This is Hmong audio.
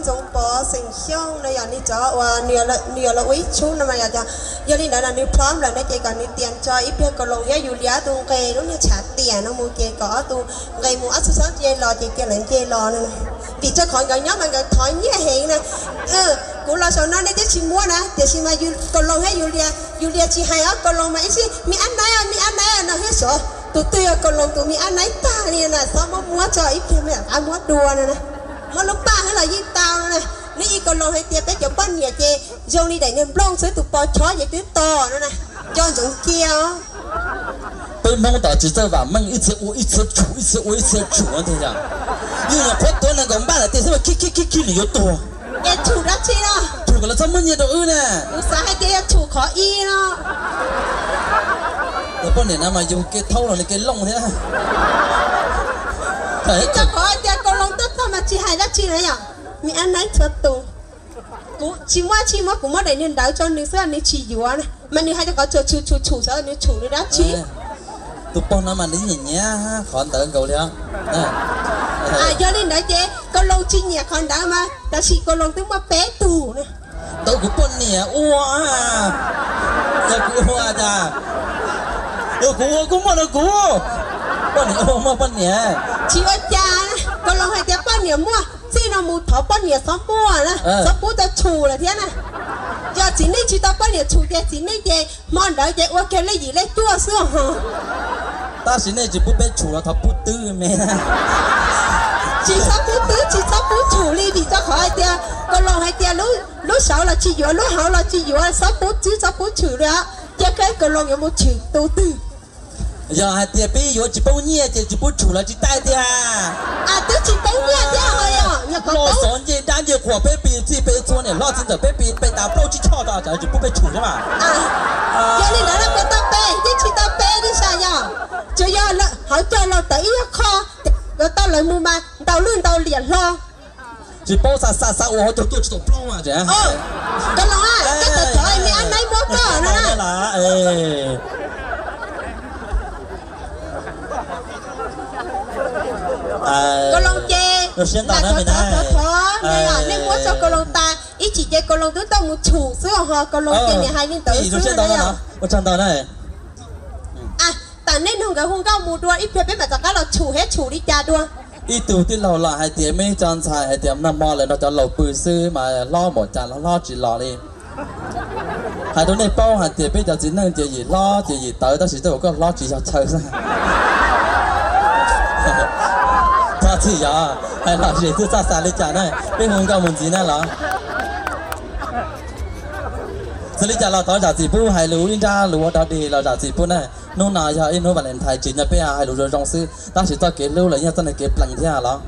Txoov Pov xeem Xyooj no yog nws cov uas nws yuav los ua ib tshub no mas yog, yog li ntawd los nws plhob lawm no ces kom nws tias tso ib pliag Kaus Loos thiab Yus Lias ob tug nqes lub niag tshav tiam no mus ces kom ob tug nqes mus ob txhub xob nce los ces cia lawv nce los no. Vim rau qhov nkawd nyob mas nkawd thov nyiaj heev na. Kuv los saum no nej twb tsis muab na, tiam sis mas Kaus Loos thiab Yus Lias, Yus Lias tsis hais ob Kaus Loos mas ib sij me ab naib me ab naib no thiab xyov tus twg yog Kaus Loos tus me ab naib tag li na, txhob muab muab tso ib pliag me ab muab dua no na. Muab lub paj thiab los yeej tau no na. Nws ib Kaus Loos hais tias peb cov poj niam ces zoo li daim niag nplooj xwb, tus pos chob ces twb tos no na. Nco ntsoov cia os. Peb Hmoob tod tsis txawj vam meej, ib txhia ua ib txhia tshum, ib txhia ua ib txhia tshum no tiag. Yus nyuam qhuav tuav nees nkaum npaj lawm tiag xwb mas khib khib khib khib nws yuav tuag. Es tshum dab tsi no? Tshum kom lawv txhob muab nyiaj rau wb na. Kuv xav hais tias yog tshum qhov ib no. Los poj niam na mas yug kev thaub los nws kev looj thiab. Ib co qhov hais tias Kaus Loos tuaj txog mas tsis hais dab tsi na yom. Me ab naib txhua tus. Kuv tsis muaj tsis muab, kuv muab daim niag ntawv tso nws xwb nws tsis yuav na. Mas nws hais tias qhov tsuas tshum tshum tshum xyov nws tshum nws dab tsi. Tus pog no mas nws nyiam nyiam qhov ntawd nkaus li os. Yog li ntawd ces Kaus Loos tsis nyiam qhov ntawd mas tab sis Kaus Loos twb muaj peb tug na. Ntawd kuv poj niam ua, yog kuv ua cas? Yog kuv ua kuj muaj rau kuv. Poj niam ua muaj poj niam. Tsis ua cas, Kaus Loos hais tias poj niam muaj, txij no mus thov poj niam txhob muaj na, txhob pub tau tshum lawm thiab na. Yog txiv neej tsis tau poj niam tshum ces txiv neej ces hmo ntawd ces ua kiag lej yim lej cuaj xwb os. Tab sis nej tsis pub peb tshum los thov pub twb me. Tsis txhob pub twb, tsis txhob pub tshum li vim rau qhov hais tias Kaus Loos hais tias lub saud los tsis yuav, lub hauv los tsis yuav, txhob pub twb txhob pub tshum li os. Cia kawg Kaus Loos yuav mus tshwm tus twg. Yog hais tias peb yuav tsis poob nyiaj ces tsis pub tshum los tsis tau tiag. Twb tsis poob nyiaj thiab ho yog loj xov ncej dab ncej qhuas peb pis txij peb txhua niam hlob txiv ntxawm peb pis peb tas plaub tsib choj tau tsis pub peb tshum thiab mas. Yog li ntawd puas tau pe? Yeej tsis tau pe li sas yog. Tsuas yog hauv caug los tawm ib qho, yuav tau lawv mus mas ntaus lwj ntaus liam hlo. Tsis paub xa xa xa ua hauv caug tuaj tsis tau plaub. Kaus Loos, koj tau cov me ab naib muab koj no na. Kaus Loos ces lam thov thov thov, nej muab rau Kaus Loos tas ib chim ces Kaus Loos twb tau mus tshum xwb ho Kaus Loos ces niam hais li ntawd xwb na. Tam nej nug nkawd hu nkauj mus dua ib pliag peb mam rov qab los tshum thiab tshum li cas dua. Ib tug tij laug los hais tias meb cov ntxhais hais tias nag hmo lawv nrog cov laus pw xwb mas hlob npaum cas los hlob tsis los li. Hais rau nej paub hais tias peb cov txiv neej ces yim hlob ces yim tawv tab sis tej zaum koj hlob tsis yog chaw xwb. Txhob txhij yog hais lom zem twb txaj xas li cas na, peb hu nkauj mus ntxiv na los. Txawm li cas los thov zam txim pub, hais lus ib nrab lus ua dog dig los zam txim pub na. Hnub no yog ib hnub Valentine tsis nyob peb hais lus zoo zoo xwb tab sis txoj kev hlub los yog txoj kev plees thiab los.